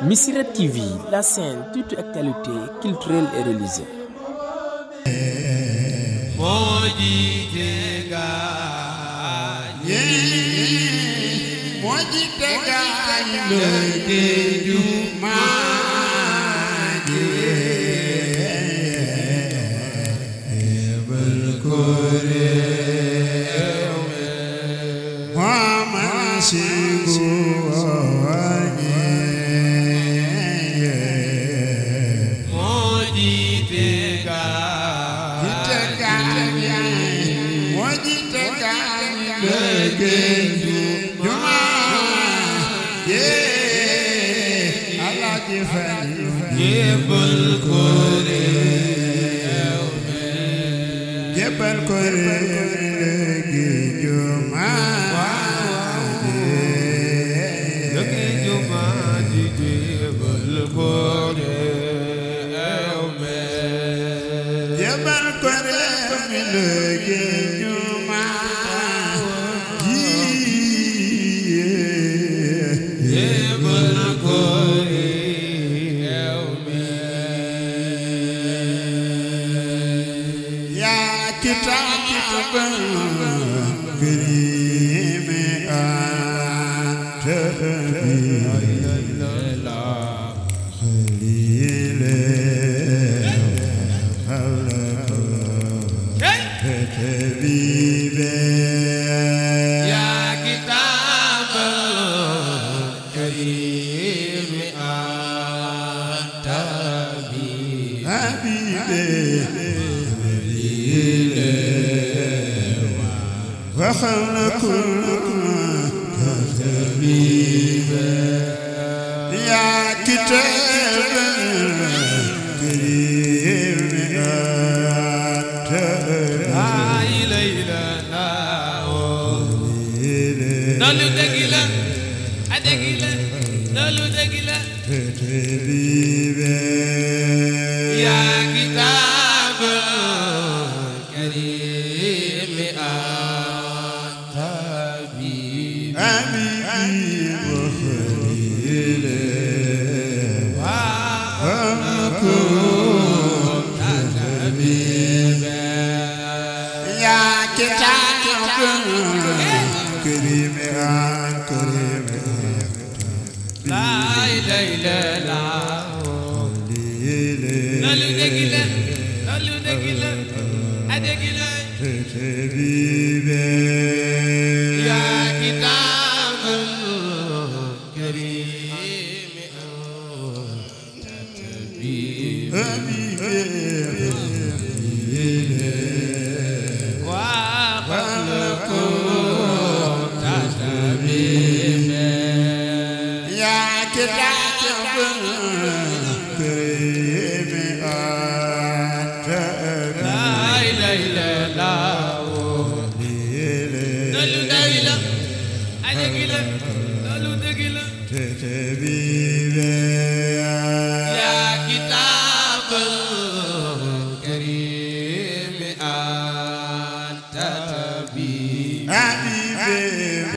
Missirah TV, la chaîne toute actualité culturelle et religieuse.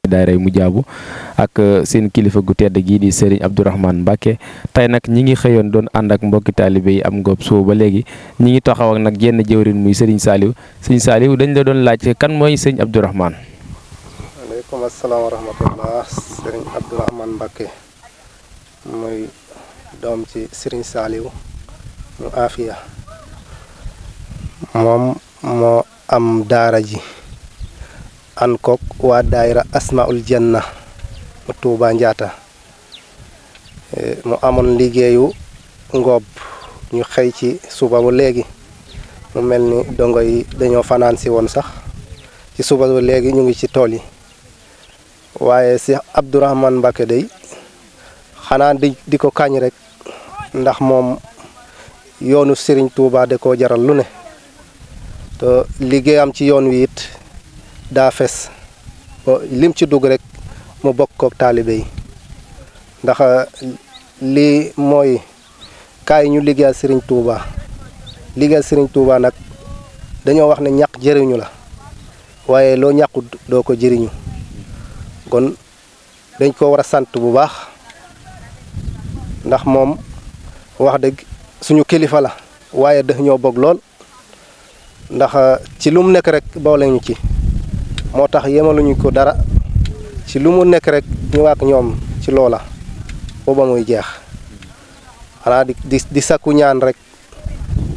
daayira Mujaabu ak seen kilifa gu tedd gii di Serigne Abdourahmane Mbacké tey nag ñi ngi xëyoon doon ànd ak mbokki taalibe yi am ngoob soo ba léegi ñi ngi taxaw ak nag jenn jëwrin muy Serigne Saliou dañ la doon laaj kan mooy Serigne Abdourahmane. waaleykum asalaam wa rahmatullah. Serigne Abdourahmane Mbacké muy doom ci Serigne Saliou mu Afia moom moo am daara ji an kook waa daayira Asmaul Janna mu Tuuba Njaata mu amoon liggéeyu ngoob ñu xëy ci suba ba léegi mu mel ni dongo yi dañoo fanaan si woon sax ci suba ba léegi ñu ngi ci tool yi waaye si Abdourahmane Mbacké day xanaa di ko kañ rek ndax moom yoonu Serigne Touba da koo jaral lu ne te liggéeyam ci yoon wi it daa fes lim ci dugg rek mu bokk kook taalibe yi ndax lii mooy kaay ñu liggéeyal Serigne Touba liggéeyal Serigne Touba nag dañoo wax ne ñàq jëriñu la waaye loo ñàqut doo ko jëriñu kon dañ ko war a sant bu baax ndax moom wax dëgg suñu kilifa la waaye dëx ñoo bëgg lool ndax ci lu mu nekk rek boole ñu ci moo tax yemaluñu ko dara ci lu mu nekk rek ñu ak ñoom ci loola booba muy jeex xanaa di sakku ñaan rek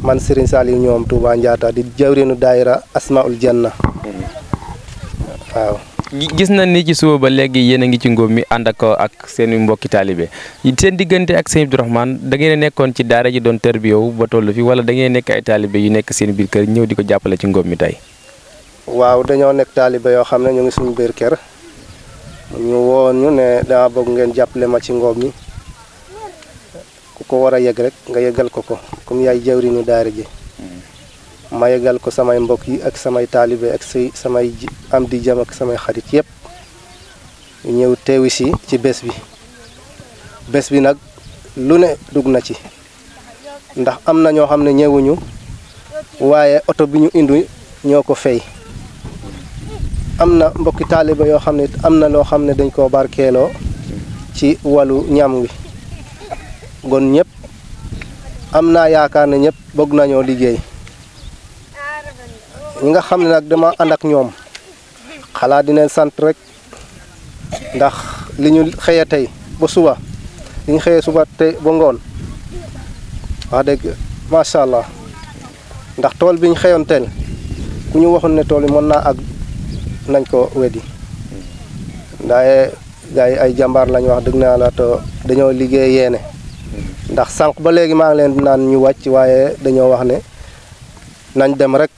man Serigne Saliou ñoom Touba Ndiatta di jawrinu daayira Asmaul Janna waaw. gis na ni ci suba ba léegi yéen a ngi ci ngóob mi ànd ak seen mbokki taalibe seen diggante ak sëñ Abdourahmane da ngeen a nekkoon ci daara ji doon tërbiyewu ba toll fi wala da ngeen nekk ay taalibe yu nekk seen biir kër ñëw di ko jàppale ci ngóob mi tey. waaw dañoo nekk taalibe yoo xam ne ñu ngi suñu biir kër ñu woon ñu ne dama bëgg ngeen jàppale ma ci ngóob mi ku ko war a yëg rek nga yëgal ko comme yaay jawrinu daara ji ma yëgal ko samay mbokk yi ak samay taalibe ak samay am di jam ak samay xarit yëpp ñëw teewi si ci bés bi nag lu ne dugg na ci ndax am na ñoo xam ne ñëwuñu waaye oto bi ñu indi ñoo ko fay am na mbokki taalibe yoo xam ne am na loo xam ne dañ koo barkeeloo ci wàllu ñam wi gon ñëpp am naa yaakaar ne ñëpp bëgg nañoo liggéey ñi nga xam ne nag dama ànd ak ñoom xalaat dinañ sant rek ndax li ñu xëyee tey ba suba li ñu xëyee suba tey ba ngoon wax dëgg macha allah ndax tool bi ñu xëyoon teel ku ñu waxoon ne tool yi mën naa ak nañ ko weddi ndaye gars yi ay jàmbaar lañ wax dëgg naa la to dañoo liggéey yéene ndax sànq ba léegi maa ngi leen naan ñu wàcc waaye dañoo wax ne nañ dem rek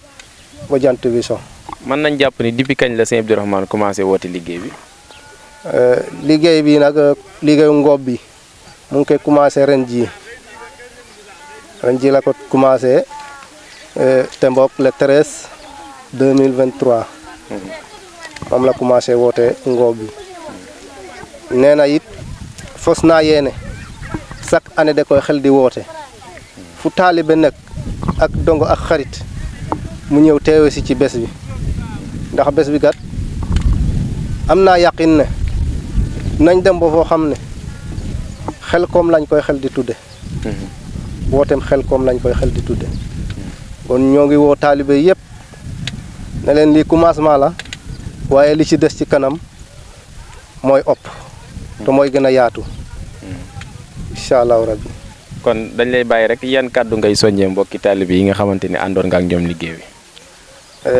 ba jant bi so. mën nañ jàpp ni depuis kañ la sëñ Abdourahmane commencé woote liggéey bi. liggéey bi nag liggéeyu ngóob bi mu ngi koy commencé ren jii la ko commencé te mbokk le 13 2023 moom la commencé woote ngóob bi nee na it fos naa yéene chaque année da koy xel di woote fu taalibe nekk ak dongo ak xarit mu ñëw teewe si ci bés bi ndax bés bi kat am naa yaqin ne nañ dem ba foo xam ne xel koom lañ koy xel di tudde wooteem xel koom lañ koy xel di tudde kon ñoo ngi woo taalibe yëpp ne leen lii commencement la waaye li ci des ci kanam mooy opp te mooy gën a yaatu incha allahu rabbi. kon dañ lay bàyyi rek yan kàddu ngay soññee mbokki taalibe yi nga xamante ni àndoon nga ak ñoom liggéey bi.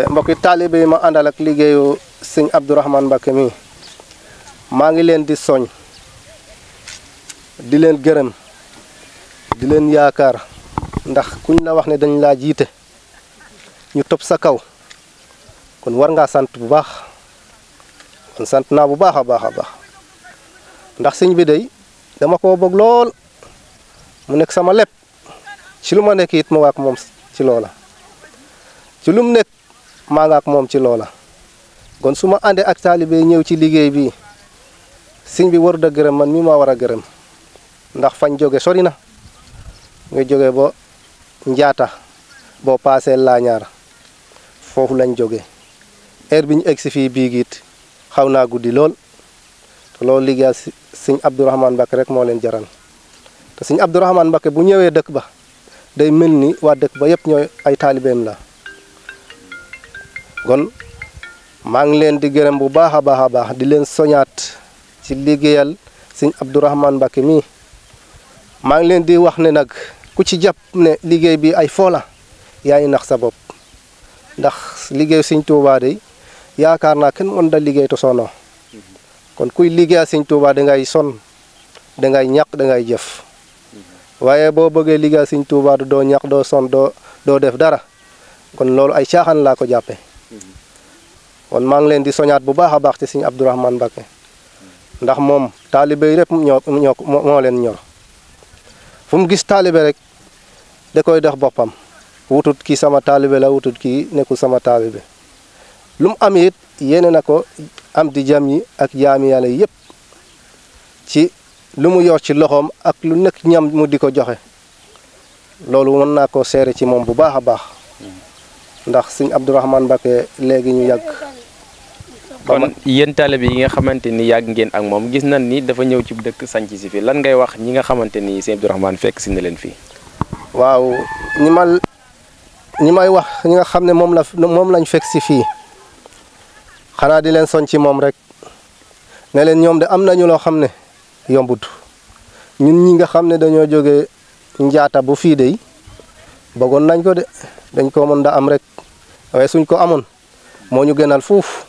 mbokki taalibe yi ma àndal ak liggéeyu sëñ Abdourahmane Mbacké mi maa ngi leen di soñ di leen gërëm di leen yaakaar ndax kuñ la wax ne dañ laa jiite ñu topp sa kaw kon war ngaa sant bu baax kon sant naa bu baax a baax a baax ndax sëñ bi day dama koo bëgg lool mu nekk sama lépp ci lu ma nekk it ma waak moom ci loola ci lu mu nekk maa nga ak moom ci loola kon su ma àndee ak taalibe ñëw ci liggéey bi sëñ bi warut a gërëm man mi maa war a gërëm ndax fañ jóge sori na nga jóge ba Njaata boo paasee Laañaar foofu lañ jóge heure bi ñu egg si fii bii it xaw naa guddi lool te loolu liggéey sëñ Abdourahmane Mbacké rek moo leen jaral te sëñ Abdourahmane Mbacké bu ñëwee dëkk ba day mel ni waa dëkk ba yëpp ñooy ay taalibeem la kon maa ngi leen di gërëm bu baax a baax a baax di leen soñaat ci liggéeyal sëñ Abdourahmane Mbacké mii maa ngi leen di wax ne nag ku ci jàpp ne liggéey bi ay foola yaa ngi nax sa bopp ndax liggéey sëñ Tuubaa de yaakaar naa kenn mën da liggéey to sonoo kon kuy liggéeyal sëñ Tuubaa dangay son dangay ñaq dangay jëf waaye boo bëggee liggéeyal sëñ Tuubaa doo ñaq doo son doo def dara kon loolu ay caaxaan laa ko jàppe kon maa ngi leen di soñaat bu baax a baax ci sëñ Abdourahmane Mbacké ndax moom taalibe yi rek moo leen ñor fu mu gis taalibe rek da koy dox boppam wutut kii sama taalibe la wutut kii nekkul sama taalibe lu mu am it yéene na ko am di jam yi ak jaami yàlla yëpp ci lu mu yor ci loxoom ak lu nekk ñam mu di ko joxe loolu mën naa ko seere ci moom bu baax a baax ndax sëñ Abdourahmane Mbacké léegi ñu yàgg kon yéen taalibe yi nga xamante ni yàgg ngeen ak moom gis nañ ni dafa ñëw ci dëkk sanc si fi lan ngay wax ñi nga xamante ni sëñ Abdourahmane fekk si na leen fii. waaw ñi may wax ñi nga xam ne moom lañ fekk si fii xanaa di leen soñ ci moom rek ne leen ñoom de am nañu loo xam ne yombut ñun ñi nga xam ne dañoo jógee njaata bu fii de bëggoon nañ ko de dañ ko mën da am rek waaye suñ ko amoon moo ñu gënal fuuf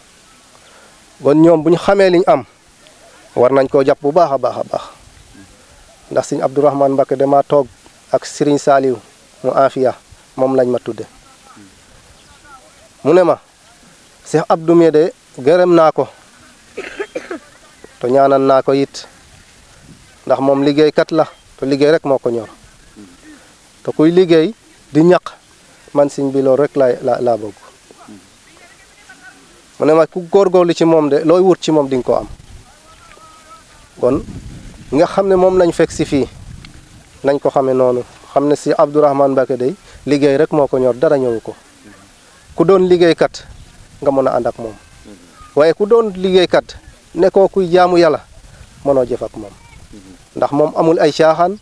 kon ñoom bu ñu xamee liñ am war nañ koo jàpp bu baax a baax a baax ndax sëñ Abdourahmane Mbacké dama toog ak Serigne Saliou mu Afia moom lañ ma tudde mu ne ma Cheikh Abdou mi de gërëm naa ko te ñaanal naa ko it ndax moom liggéeykat la te liggéey rek moo ko ñor te kuy liggéey di ñaq man sëñ bi loolu rek laa bëgg mu ne ma ku góorgóorlu ci moom de looy wut ci moom di nga ko am kon nga xam ne moom lañ fekk si fii nañ ko xamee noonu xam ne si Abdourahmane Mbacké day liggéey rek moo ko ñor dara ñëwu ko ku doon liggéeykat nga mën a ànd ak moom waaye ku doon liggéeykat nekkoo kuy jaamu yàlla mënoo jëf ak moom ndax moom amul ay caaxaan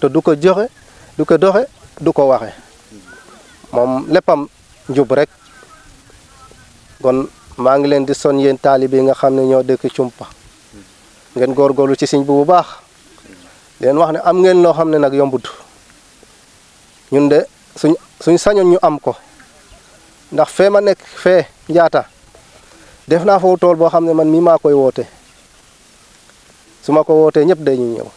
te du ko joxe du ko doxe du ko waxe moom léppam njub rek kon maa ngi leen di son yéen taalibe yi nga xam ne ñoo dëkk Cumpa ngeen góorgóorlu ci sëñ bu baax leen wax ne am ngeen loo xam ne nag yombut ñun de suñ sañoon ñu am ko ndax fee ma nekk fee njaata def naa foofu tool boo xam ne man mii maa koy woote su ma ko wootee ñëpp dañuy ñëw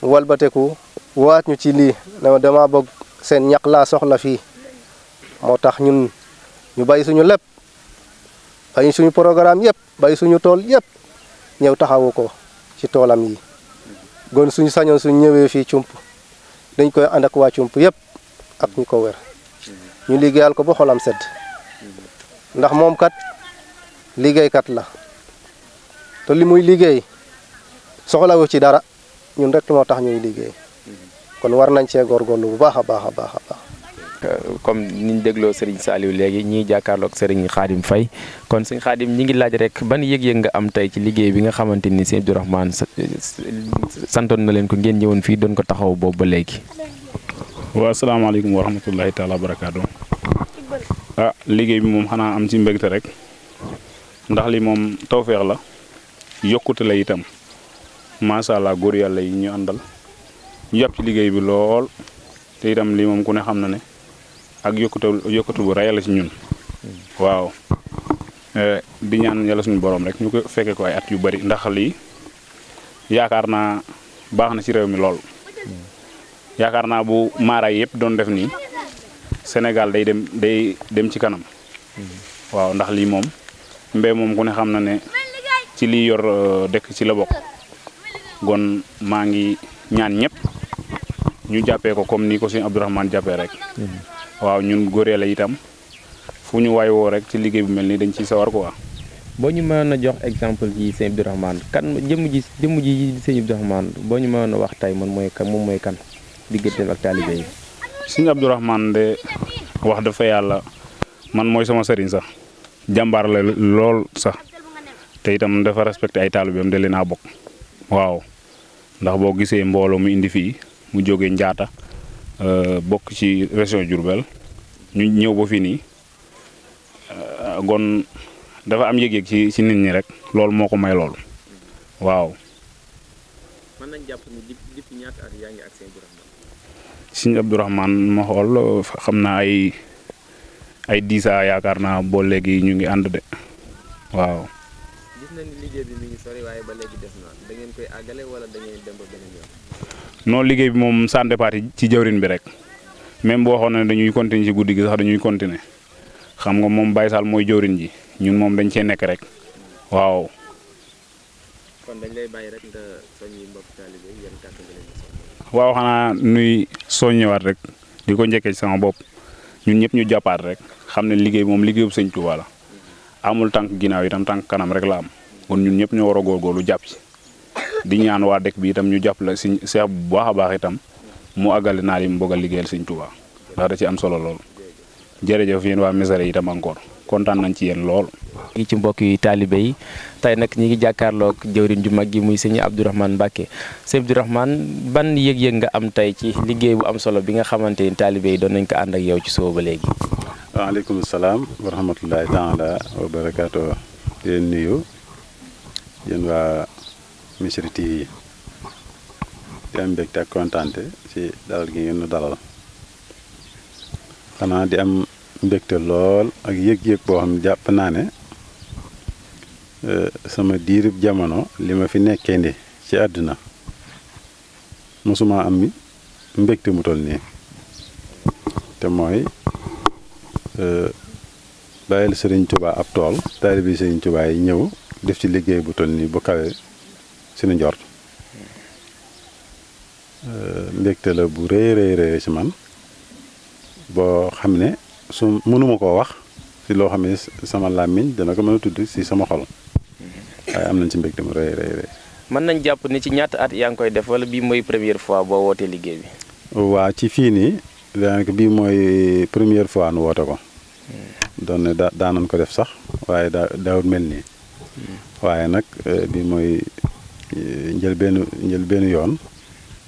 walbateku waat ñu ci lii ne dama bëgg seen ñaq laa soxla fii moo tax ñun ñu bàyyi suñu lépp bàyyi suñu programme yëpp bàyyi suñu tool yëpp ñëw taxawu ko ci toolam yi gon suñu sañoon suñu ñëwee fii Cump dañ koy ànd ak waa Cump yëpp ak ñu ko wër ñu liggéeyal ko ba xolam sedd ndax moom kat liggéeykat la te li muy liggéey soxlawu ci dara ñun rek moo tax ñuy liggéey kon war nañ cee góorgóorlu bu baax a baax a baax a baax. comme niñ dégloo Serigne Saliou léegi ñiy jàkkaarloog Serigne Khadim Faye kon Serigne Khadim ñi ngi laaj rek ban yëg-yëg nga am tey ci liggéey bi nga xamante ni sëñ Abdourahmane santoon na leen ko ngeen ñëwoon fii doon ko taxaw boobu ba léegi. waaw asalaamaaleykum wa rahmatullahi taala wa barakaatu. liggéey bi moom xanaa am ci mbégte rek ndax li moom tawféex la yokkute la itam macha allah góor yàlla yi ñu àndal ñu jàpp ci liggéey bi lool te itam lii moom ku ne xam na ne ak yokkute bu rëy la ci ñun. waaw di ñaan yàlla suñu borom rek ñu ko fekkee ko ay at yu bari ndax lii yaakaar naa baax na ci réew mi lool. yaakaar naa bu maaraay yëpp doon def nii Sénégal day dem ci kanam. waaw ndax lii moom mbéy moom ku ne xam na ne ci lii yor dëkk ci la bokk gon maa ngi ñaan ñëpp ñu jàppee ko comme ni ko sëñ Abdourahmane jàppee rek. waaw ñun góoree la itam fu ñu waay woo rek ci liggéey bu mel nii dañ ciy sawar quoi. boo ñu mënoon a jox exemple ci sëñ Abdourahmane kan jëmm ji sëñ Abdourahmane boo ñu mënoon a wax tey moom mooy kan digganteem ak taalibe yi. sëñ Abdourahmane de wax dafa yàlla man mooy sama sëriñ sax jàmbaar la lool sax te itam dafa respecté ay taalibeem de leen a bokk. waaw ndax boo gisee mbooloo mu indi fii mu jógee Njaata bokk ci région Diourbel ñu ñëw ba fii nii gon dafa am yëg-yëg ci nit ñi rek loolu moo ko may loolu waaw. mën nañ jàpp ni depuis ñaata at yaa ngi ak sëñ Abdourahmane ma xool xam naa ay 10 ans yaakaar naa boo léegi ñu ngi ànd de waaw. gis nañ ni liggéey bi mi ngi sori waaye ba léegi des na da ngeen koy àggale wala da ngeen dem ba beneen yoon. non liggéey bi moom sans départ ci jawrin bi rek même boo waxoon ne dañuy continuer ci guddi gi sax dañuy continuer xam nga moom Baye Sall mooy jawrin ji ñun moom dañ cee nekk rek waaw. kon dañ lay bàyyi rek nga soññi mbokk taalibe yi yéen kàddu nga leen di soññ. waaw xanaa nuy soññewaat rek di ko njëkkee ci sama bopp ñun ñëpp ñu jàppaat rek xam ne liggéey moom liggéeyu Sëñ Tuubaa la amul tànk ginnaaw itam tànk kanam rek la am kon ñun ñëpp ñoo war a góorgóorlu jàpp ci di ñaan waa dëkk bi itam ñu jàpp la si seex bu baax a baax itam mu àggale naa li mu bëgg a liggéeyal Sëñ Tuubaa ndax da ci am solo lool jërëjëf yéen waa Mesere itam encore. kontaan nañ ci yéen lool. ngi ci mbokk yi taalibe yi tey nag ñi ngi jàkkaarloog jëwriñ ju mag gi muy sëñ Abdourahmane Mbacké. sëñ Abdourahmane ban yëg-yëg nga am tey ci liggéey bu am solo bi nga xamante ni taalibe yi doon nañ ko ànd ak yow ci suba ba léegi. waaleykum salaam wa rahmatullahi taala wa barakaatu. di leen nuyu yéen waa Bichri TV di am mbégte ak kontaante ci dalal gi ngeen nu dalal xanaa di am mbégte lool ak yëg-yëg boo xam ne jàpp naa ne sama diirib jamono li ma fi nekkee ndi ci àdduna mosuma am mbégte mu toll nii te mooy bàyyil Sëriñ Tuubaa ab tool taalibe Sëriñ Tuubaa yi ñëw def ci liggéey bu toll nii bu kawe suñu njort mbégte la bu rëy ci man boo xam ne su mënuma koo wax ci loo xam ne sama làmmiñ dana ko mën a tudd ci sama xol waaye am nañ ci mbégte mu rëy. mën nañ jàpp ni ci ñaata at yaa ngi koy def wala bii mooy première fois boo wootee liggéey bi. waa ci fii nii daanaka bii mooy première fois nu woote ko. doon ne daanañ ko def sax waaye daawut mel nii. waaye nag bii mooy njëlbeenu yoon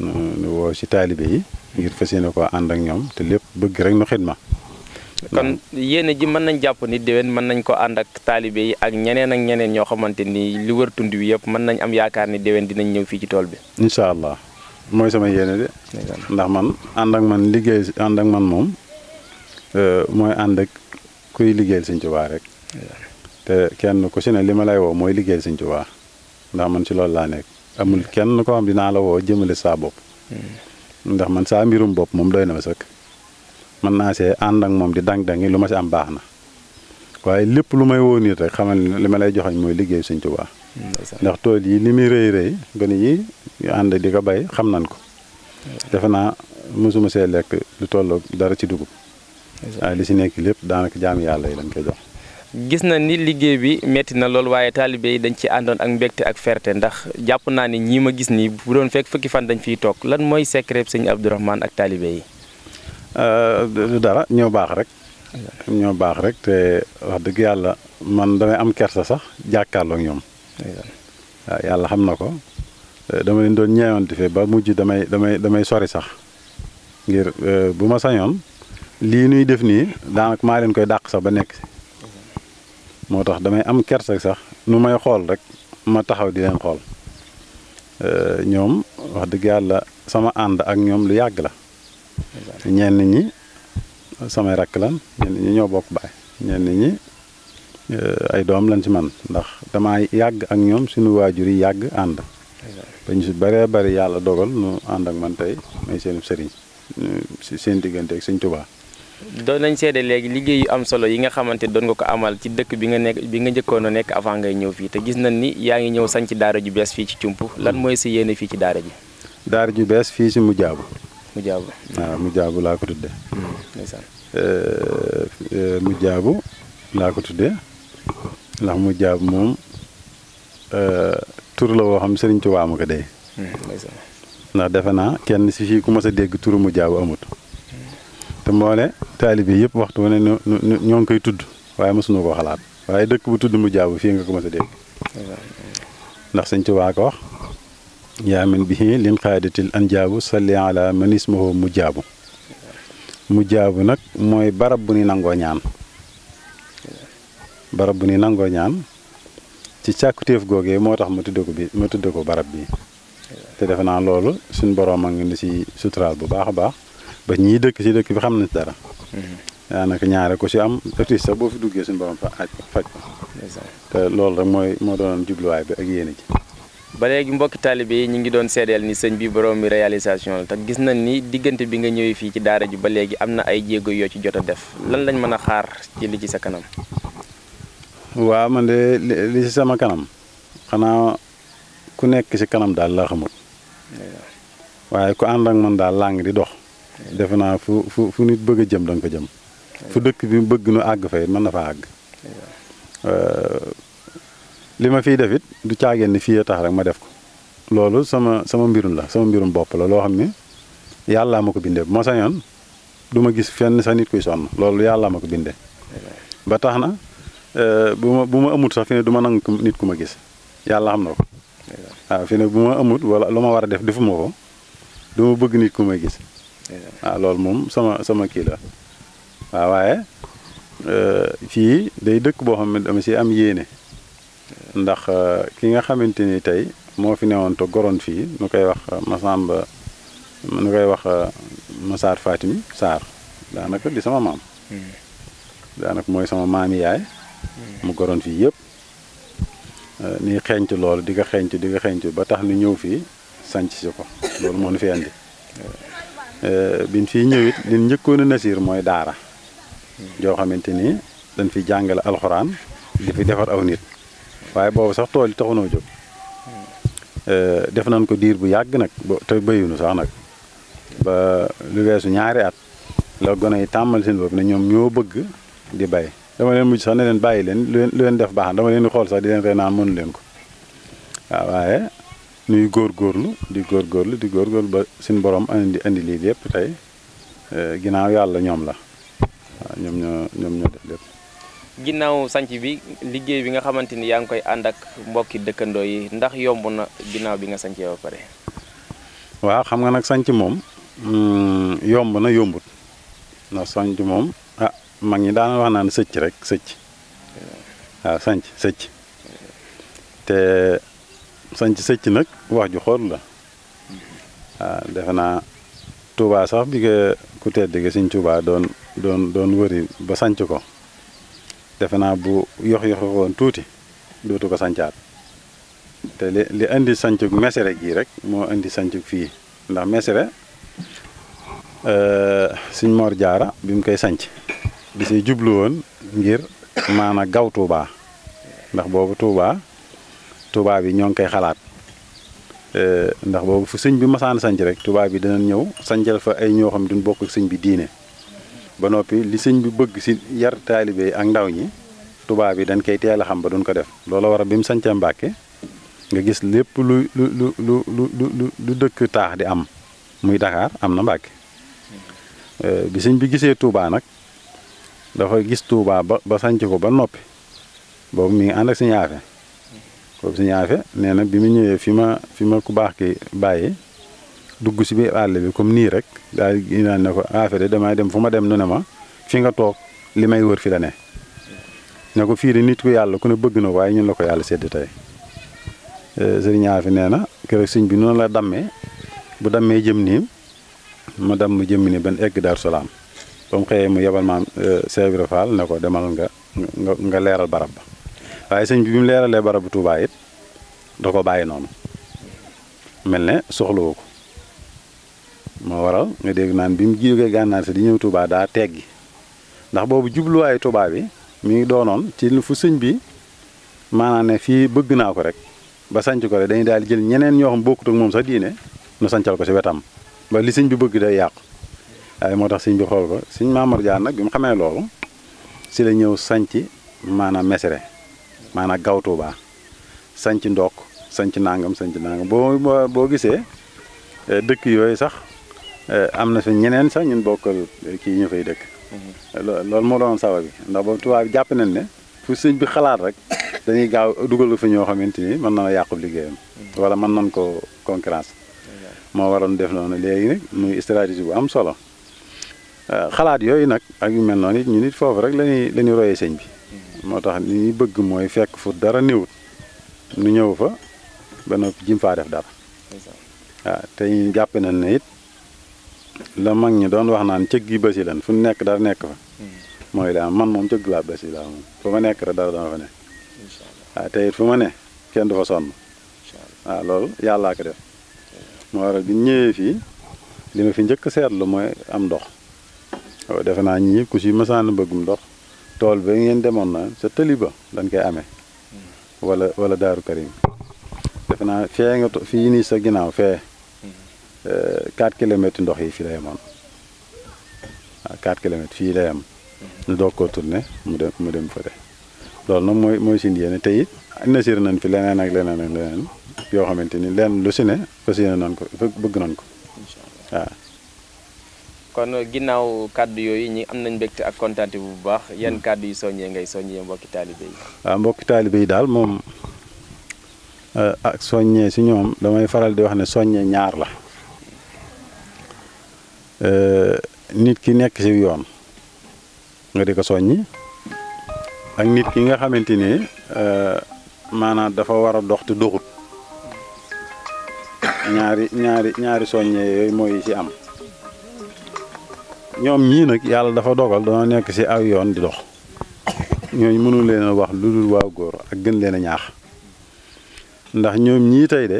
nu woo ci taalibe yi ngir fas yéene ko ànd ak ñoom te lépp bëgg rek nu xidma. kon yéene ji mën nañ jàpp ni déwén mën nañ ko ànd ak taalibe yi ak ñeneen ñoo xamante ni li wër tund wi yëpp mën nañ am yaakaar ni déwén dinañ ñëw fii ci tool bi. incha allah mooy sama yéene de. ndax man ànd ak man liggéey ànd ak man moom mooy ànd ak kuy liggéeyal Sëñ Tuubaa rek. te kenn ku si ne li ma lay woo mooy liggéeyal Sëñ Tuubaa ndax man ci loolu laa nekk amul kenn ko xam dinaa la woo jëmale saa bopp. ndax man saa mbirum bopp moom doy na ma sëkk. mën naa see ànd ak moom di dang-dangi lu ma si am baax na waaye lépp lu may woo nit rek xamal li ma lay joxañ mooy liggéey Sëñ Tuubaa ndax tool yi li muy rëy gone yi ànd di ko bay xam nañ ko defe naa mosuma see lekk lu toll dara ci dugub waaye li si nekk lépp daanaka jaam yàlla yi lañ koy jox. gis na ni liggéey bi metti na lool waaye taalibe yi dañ ci àndoon ak mbégte ak fierté ndax jàpp naa ni ñii ma gis nii bu doon fekk fukki fan dañ fiy toog lan mooy secret Sëñ Abdourahmane ak taalibe yi. du dara ñoo baax rek te wax dëgg yàlla man damay am kersa sax jàkkaarloo ak ñoom. waaw yàlla xam na ko dama leen doon ñeewante fee ba mujj damay sori sax ngir bu ma sañoon lii nuy def nii daanaka maa leen koy dàq sax ba nekk si moo tax damay am kersa sax nu may xool rek ma taxaw di leen xool ñoom wax dëgg yàlla sama ànd ak ñoom lu yàgg la. ñenn ñi samay rakk lan ñenn ñi ñoo bokk baay ñenn ñi ay doom lañ ci man ndax damaa yàgg ak ñoom suñu waajur yi yàgg ànd ba ñu si bëree bëri yàlla dogal nu ànd ak man tey may seen sëriñ si seen diggante ak Sëñ Tuubaa. doon nañ seede léegi liggéey yu am solo yi nga xamante doon nga ko amal ci dëkk bi nga njëkkoon a nekk avant ngay ñëw fii te gis nañ ni yaa ngi ñëw sanc daara ju bees fii ci Cump lan mooy si yéene fii ci daara ji. daara ju bees fii si Mujaabu. waaw Mujaabu laa ko tuddee. Mujaabu laa ko tuddee ndax Mujaabu moom tur la woo xam Sëriñ Tuubaa ma ko dee. ndax defe naa kenn si fii ku mas a dégg turu Mujaabu amut. te mboole taalibe yëpp waxtu wane ñoo ngi koy tudd waaye mosuñu koo xalaat waaye dëkk bu tudd Mujaabu fii nga ko mas a dégg. ndax Sëriñ Tuubaa ko wax. yaa min bihi lin xaadatil anjaabu salli ala man ismuhu Mujaabu nag mooy barab bu ni nangoo ñaan ci càkkutéef googee moo tax ma tudde ko barab bi te defe naa loolu suñ boroom a ngi ni si suturaal bu baax a baax ba ñii dëkk si dëkk bi xam nañ dara daanaka ñaare ko si am artiste sax boo fi duggee suñ boroom faj ko te loolu rek moo doon jubluwaay bi ak yéene ji. ba léegi mbokki taalibe yi ñu ngi doon seedeel ni sëñ bi borom mi réalisation la te gis nañ ni diggante bi nga ñëwee fii ci daara ji ba léegi am na ay jéego yoo ci jot a def lan lañ mën a xaar ci li ci sa kanam. waaw man de li ci sama kanam xanaa ku nekk ci kanam daal laa xamul waaye ku ànd ak man daal laa ngi di dox defe naa fu nit bëgg a jëm da nga ko jëm fu dëkk bi bëgg nu àgg fay mën na fa àgg. li ma fiy def it du caageen ni fii a tax rek ma def ko loolu sama mbirum bopp la loo xam ne yàllaa ma ko bindee bu ma sañoon du ma gis fenn sa nit kuy sonn loolu yàllaa ma ko bindee ba tax na bu ma amut sax fi ne du ma nangu nit ku ma gis yàlla xam na ko waaw fi ne bu ma amut wala lu ma war a def defuma ko du ma bëgg nit ku ma gis waaw loolu moom sama kii la waaw waaye fii day dëkk boo xam ne dama si am yéene ndax ki nga xamante ni tey moo fi newoon te goroon fii nu koy wax Masamba nu koy wax Massar Fatim Sarr daanaka di sama maam daanaka mooy sama maami yaay mu goroon fii yëpp ni xeeñc loolu di nga xeeñc ba tax ni ñëw fii sanc si ko loolu moo nu fi andi biñ fii ñëwit liñ njëkkoon a nasir mooy daara joo xamante ni dañ fi jàngale alxuraan di fi defar aw nit waaye boobu sax tool yi taxunoo jóg def nañ ko diir bu yàgg nag te béyunu sax nag ba lu weesu ñaari at la gone yi tàmmal seen bopp ne ñoom ñoo bëgg di bay dama leen mujj sax ne leen bàyyi leen lu leen def baax dama leen di xool sax di leen rey naan mënu leen ko waaw waaye nuy góorgóorlu ba suñu borom andi lii lépp tey ginnaaw yàlla ñoom la waaw ñoom ñoo def lépp. ginnaaw sanc bi liggéey bi nga xamante ni yaa ngi koy ànd ak mbokki dëkkandoo yi ndax yomb na ginnaaw bi nga sancee ba pare. waaw xam nga nag sanc moom yomb na yombut ndax sanc moom mag ñi daana wax naan sëcc rek sëcc waaw sanc sëcc te sanc sëcc nag wax ju xool la waaw defe naa Touba sax bi nga ku tedd gi Sëñ Touba doon wëri ba sanc ko defe naa bu yox woon tuuti dootu ko sancaat te li indi sancug Mesere gii rek moo indi sancug fii ndax Mesere Sëñ Mor Jaara bi mu koy sanc di si jublu woon ngir maanaam gaw Touba ndax boobu Touba bi ñoo ngi koy xalaat ndax boobu fu sëñ bi masaan sanc rek Touba bi dinañ ñëw sancal fa ay ñoo xam duñ bokk ak sëñ bi diine ba noppi li sëñ bi bëgg si yar taalibe yi ak ndaw ñi Touba bi dañ koy teel a xam ba duñ ko def loolu war a bi mu sancee Mbàkke nga gis lépp lu dëkk taax di am muy Dakar am na Mbàkke bi sëñ bi gisee Touba nag dafa gis Touba ba sanc ko ba noppi boobu mi ngi ànd ak Sëñ Aafe boobu Sëñ Aafe nee na bi mu ñëwee fi ma ku baax ki bàyyi dugg si biir àll bi comme nii rek daal di naan ne ko Aafe de damay dem fu ma dem nu ne ma fi nga toog li may wër fi la ne ko fii de nit ku yàlla ku ne bëgg na ko waaye ñun la ko yàlla sedd tey Sëriñ Aafe nee na keroog sëñ bi noonu la dammee bu dammee jëm nii ma damm jëm nii ban egg Daaru Salaam ba mu xëyee mu yebal maam Cheikh Ibra Fall ne ko demal nga leeral barab ba waaye sëñ bi mu leeralee barabu Touba it da ko bàyyi noonu mel ne soxlawu ko moo waral nga dégg naan bi mu jógee gànnaar si di ñëw Touba daa teggi ndax boobu jubluwaayu Touba bi mi ngi doonoon ci fu sëñ bi maanaam ne fii bëgg naa ko rek ba sanc ko rek dañuy daal jël ñeneen ñoo xam bokkut ak moom sax diine nu sancal ko si wetam ba li sëñ bi bëgg day yàqu waaye moo tax sëñ bi xool ko sëñ Maamor Jaar nag bi mu xamee loolu si la ñëw sanc maanaam Mesere maanaam gaw Touba sanc ndokk sanc nangam boo gisee dëkk yooyu sax am na fi ñeneen sax ñun bokkal kii ñu fay dëkk loolu moo doon sabab bi ndax boobu Touba bi jàpp nañ ne fu sëñ bi xalaat rek dañuy gaaw dugal fi ñoo xamante ni mën na yàqu liggéeyam wala mën nañ ko concurrence moo waroon def noonu léegi nag muy stratégie bu am solo xalaat yooyu nag ak yu mel noonu it ñu nit foofu rek lañuy royee sëñ bi moo tax li ñuy bëgg mooy fekk fu dara néewut nu ñëw fa ba noppi jim faa def dara waaw te ñu jàpp nañ ne it la mag ñi doon wax naan cëg gi basi lan fu nekk dara nekk fa mooy daa man moom cëgg laa basi laa moom fu ma nekk rek dara dama fa ne waaw te it fu ma ne kenn du fa sonn waaw loolu yàllaa ko def moo waral bi ñëwee fii li ma fi njëkk seetlu mooy am ndox waaw defe naa ñii ku si mësaan bëggum ndox tool ba ngeen demoon na sa tëli ba dañ koy amee wala Daaru Karim defe naa fii nii sa ginnaaw fee 4 kilomètres ndox yi fii la yemoon waaw 4 kilomètres fii la yem ñu doog koo tourné mu dem fa de loolu nag mooy suñu yéene te it nasir nañ fi leneen ak leneen yoo xamante ni leen lu si ne fas yéene nañ ko bëgg nañ ko waaw kon ginnaaw kàddu yooyu ñi am nañ mbégte ak kontaante bu baax yan kàddu yu soññee ngay soññee mbokki taalibe yi. waaw mbokki taalibe yi daal moom ak soññee si ñoom damay faral di wax ne soññee ñaar la nit ki nekk si yoon nga di ko soññi ak nit ki nga xamante ni maanaam dafa war a dox te doxut ñaari soññee yooyu mooy ci am ñoom ñii nag yàlla dafa dogal dañoo nekk ci aw yoon di dox ñooñu mënu leen a wax lu dul waaw góor ak gën leen a ñaax ndax ñoom ñii tey de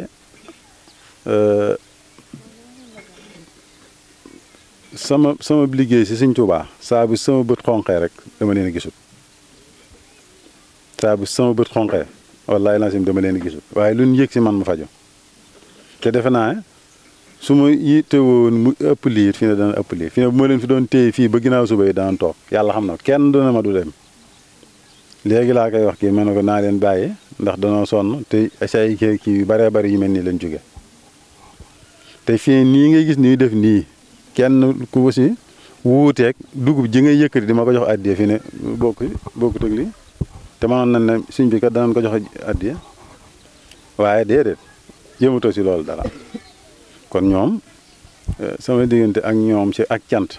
sama liggéey ci Sëñ Tuubaa saa bu sama bët xonqee rek dama leen a gisul saa bu sama bët xonqee wallaahi laasim dama leen a gisul waaye lu ñu yëg ci man mu faju te defe naa ne su ma yittewoon mu ëpp lii fi ne dana ëpp lii fi ne bu ma leen fi doon téye fii ba ginnaaw suba yi dana toog yàlla xam na kenn duna ma du dem léegi laa koy wax kii ma ne ko naa leen bàyyi ndax danoo sonn te say kii yu baree bari yu mel nii lañ jóge te fii nii ngay gis nii def nii kenn ku si wuuteeg dugub ji ngay yëkkati di ma ko jox addiya fi ne bokkut ak lii te mënoon nañ ne suñ bi kat danañ ko jox addiya waaye déedéet jëmutoo si loolu dara kon ñoom sama diggante ak ñoom ci ak cant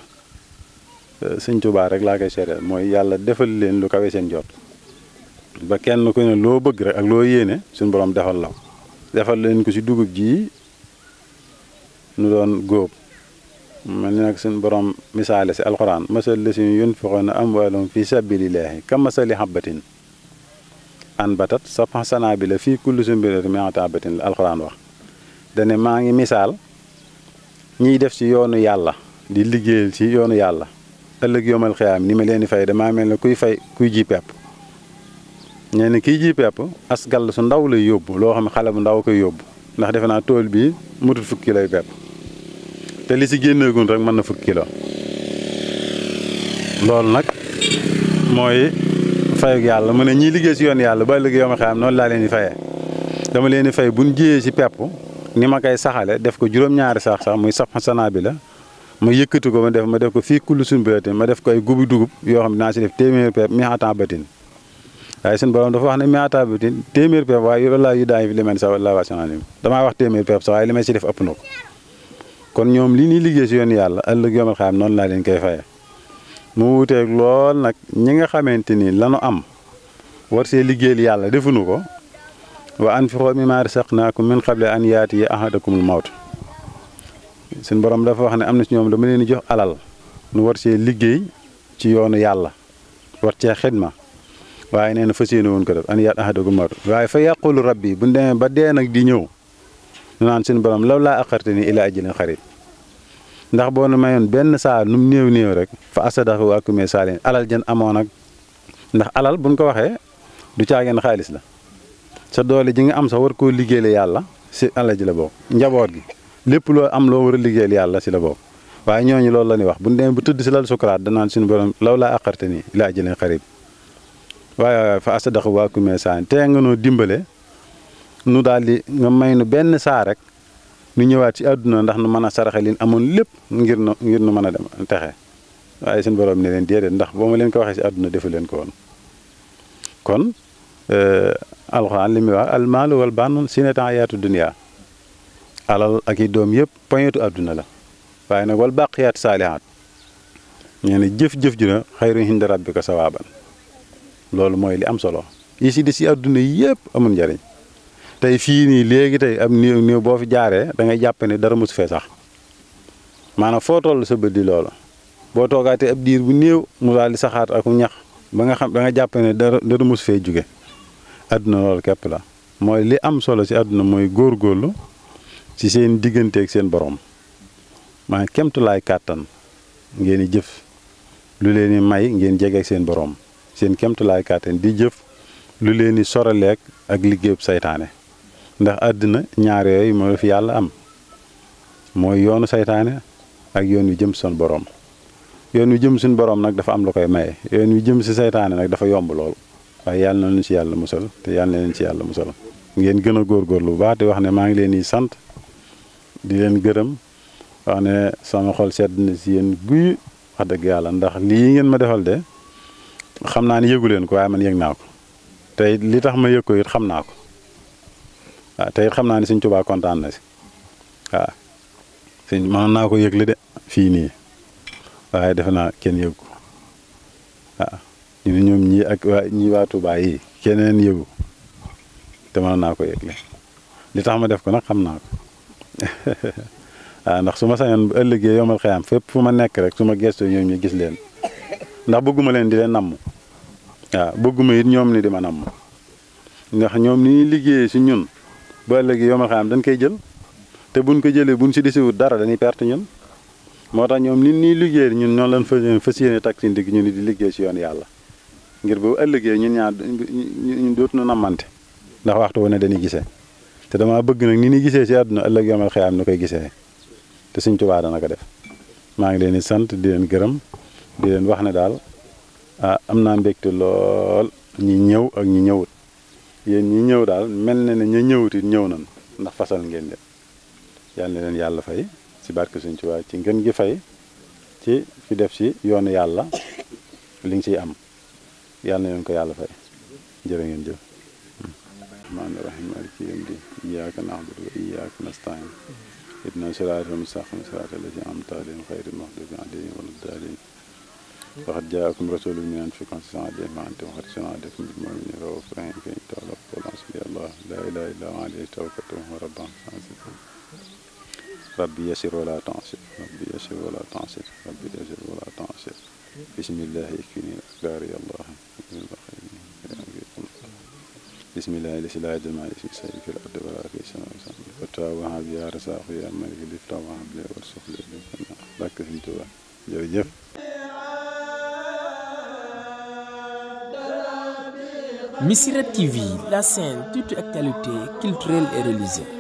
Sëñ Tuubaa rek laa koy seedeel mooy yàlla defal leen lu kawe seen jot ba kenn ku ne loo bëgg rek ak loo yéene suñu borom defal la defal leen ko si dugub ji nu doon góob mel ni nag suñu borom misaale si alxuraan masal la si yunfiquuna amwaalahum fi sabilillaahi ka masali habbatin anbatat sab'a sanaabila fii kulli sunbulatin mi'atu habbatin la alxuraan wax dane maa ngi misaal ñiy def ci yoonu yàlla di liggéeyal ci yoonu yàlla ëllëg yomal xiyaam ni ma leen di fay damaa mel ne kuy ji pepp ñee ne kiy ji pepp as gàll su ndaw lay yóbbu loo xam ne xale bu ndaw koy yóbbu ndax defe naa tool bii mutut fukki kilo pepp te li ci génneegun rek mën na fukki kilo loolu nag mooy fayug yàlla mu ne ñiy liggéey ci yoon yàlla ba ëllëg yomal xiyaam noonu laa leen di fayee dama leen di fay buñ jiyee ci pepp ni ma koy saxale def ko juróom-ñaari sax muy sax sanaa bi la ma yëkkati ko ma def ko fii kullu sunbulatin ma def ko ay gubi dugub yoo xam ne dinaa si def téeméer pepp mi'atan habbatin waaye suñu borom dafa wax ne mi'atan habbatin téeméer pepp waaye wallaahi yudaa'ifu liman yashaa'u wallaahu waasi'un aliim damaa wax téeméer pepp sax waaye li may si def ëpp na ko kon ñoom li ñuy liggéey si yoon yàlla ëllëg yomal xiyaam noonu laa leen koy faye mu wuteeg lool nag ñi nga xamante ni lanu am war see liggéeyal yàlla defuñu ko wa anfiquu mimmaa razaqnaakum min qabli an yaatiya ahadakumul mawt suñu borom dafa wax ne am na si ñoom dama leen di jox alal nu war see liggéey ci yoonu yàlla war cee xidma waaye nee na fas yéene woon ko def an yaatiya ahadakumul mawt waaye fa yaqulu rabbi bu ñu demee ba dee nag di ñëw ñu naan suñu borom law laa axartanii ilaa ajalin qariib ndax boo nu mayoon benn saa nu mu néew rek fa asaddaqa wa akun mina saalihiin alal jën amoon nag ndax alal buñ ko waxee du caageen xaalis la. sa doole ji nga am sax war koo liggéeyal yàlla si alal ji la bokk njaboot gi lépp loo am loo war a liggéeyal yàlla si la bokk waaye ñooñu loolu la ñuy wax bu ñu demee bu tëdd si lal sukuraat danaan suñu borom law laa axartanii ilaa ajalin qariib waaye fa asaddaqa wa akun mina saalihiin te nga noo dimbale nu daal di nga may nu benn saa rek nu ñëwaat ci àdduna ndax nu mën a saraxe liñ amoon lépp ngir nu mën a dem texe waaye suñu borom ne leen déedéet ndax boo ma leen ko waxee si àdduna defu leen ko woon kon alxuraan li muy wax almaalu wal banuun zinatu hayaatu dunya alal ak i doom yëpp poñetu àdduna la waaye nag wal baaqiyaat saalihaat ñu ne jëf-jëf ju na xayrun inda rabbika sawaaban loolu mooy li am solo yi si di si àdduna yëpp amul njariñ tey fii nii léegi tey am néew boo fi jaaree da ngay jàpp ne dara mosu fee sax maanaam foo toll sa bët di loolu boo toogaatee ab diir bu néew mu daal di saxaat ak ñax ba nga xam da nga jàpp ne dara mosu fee jóge àdduna loolu képp la mooy li am solo si àdduna mooy góorgóorlu ci seen digganteeg seen borom maanaam kemtulaay kàttan ngeen di jëf lu leen di may ngeen jegeeg seen borom seen kemtulaay kàttan di jëf lu leen di soraleeg ak liggéeyub saytaane ndax àdduna ñaar yooyu mooy fi yàlla am mooy yoonu saytaane ak yoon wi jëm son borom yoon wi jëm suñu borom nag dafa am lu koy maye yoon wi jëm si saytaane nag dafa yomb lool waaye yàlla na leen si yàlla musal te yàlla na leen si yàlla musal ngeen gën a góorgóorlu bu baax di wax ne maa ngi leen di sant di leen gërëm wax ne sama xol sedd na si yéen guy wax dëgg yàlla ndax lii ngeen ma defal de xam naa ne yëgu leen ko waaye man yëg naa ko tey li tax ma yëg ko it xam naa ko waaw tey it xam naa ne Sëñ Tuubaa kontaan na si waaw sëñ mën naa ko yëgle de fii nii waaye defe naa kenn yëgu ko waaw ñu ne ñoom ñii ak waa Tuubaa yi keneen yëgu te mën naa ko yëgle li tax ma def ko nag xam naa ko waaw ndax su ma sañoon bu ëllëgee yomal xëyam fépp fu ma nekk rek su ma gëstoo ñoom ñu gis leen ndax bëgguma leen di leen namm waaw bëgguma it ñoom ni di ma namm ndax ñoom ni ñuy liggéeyee si ñun bu ëllëgee yomal xëyam dañ koy jël te buñ ko jëlee buñ si desiwut dara dañuy perte ñun moo tax ñoom ni ñuy liggéey ñun noonu lañ fas yéene takk si ndigg ñu ni di liggéey si yoon yàlla ngir bu ëllëgee ñun ñaar ñu dootuñu nammante ndax waxtu wu ne dañuy gisee te dama bëgg nag ni ñuy gisee si àdduna ëllëg yomal xëyam na koy gisee te Sëñ Tuubaa dana ko def maa ngi leen di sant di leen gërëm di leen wax ne daal am naa mbégte lool ñi ñëw ak ñi ñëwut yéen ñi ñëw daal mel na ne ña ñëwut it ñëw nañ ndax fasal ngeen leen yal na leen yàlla fay si barke Sëñ Tuubaa ci ngeen gi fay ci fi def si yoonu yàlla li nga siy am yal na leen ko yàlla fay jërë ngeen jëf. rahmaani rahiim maaliki yawmi diin iyyaaka na'budu wa iyyaaka nasta'iin ihdina siraatal mustaqiim siraatal laziina an'amta alayhim ghayril maghduubi alayhim wa lad-daalliin laqad jaa'akum rasuulun min anfusikum aziizun alaykum maa anittum hariisun alaykum bil mu'miniina ra'uufun rahiim fa in tawallaw faqul hasbiyallahu laa ilaaha illaa huwa alayhi tawakkaltu wa huwa rabbul arshil aziim rabbi yassir wa laa tu'assir rabbi yassir wa laa tu'assir rabbi yassir wa laa tu'assir bismillaahi yakfiinii al-aqdaar ya Allah bismillahi laa yadurru ma'a ismihi shay'un fil ardi wa laa fis samaa'i fattah wa hab ya razzaq ya malik liftah wa hab li warzuq li barke Sëñ Tuubaa jërëjëf. Missirah TV, la chaîne toute actualité culturelle et religieuse.